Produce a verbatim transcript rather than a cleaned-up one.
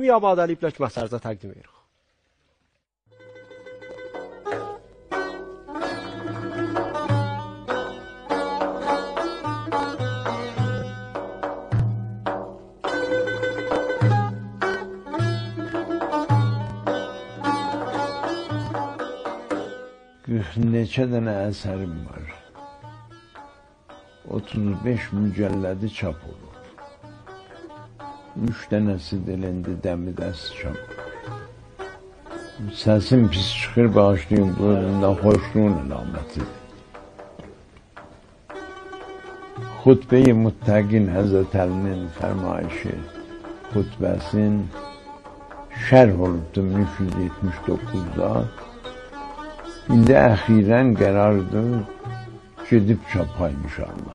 یا آماده‌لییبلر کی، محضریزه تقدیم ائدیریک. قیرخ نئچه دنه اثریم وار. اوتوز بئش مجلدی چاپ اولوب. اوچ دنه‌سی ده ائله ایندی دمی‌دست چاپ اولوب. سسیم پیس چیخیر، باغیشلایین، بو ناخوشلوغون علامتی‌دیر. خطبهٔ متقین، حضرت علی‌نین فرمایشی، خطبه‌سین شرح اولوبدور مین اوچ یوز یئتمیش دوققوزدا. ایندی اخیراً قراردیر، گئدیب چاپا ان‌شاءالله.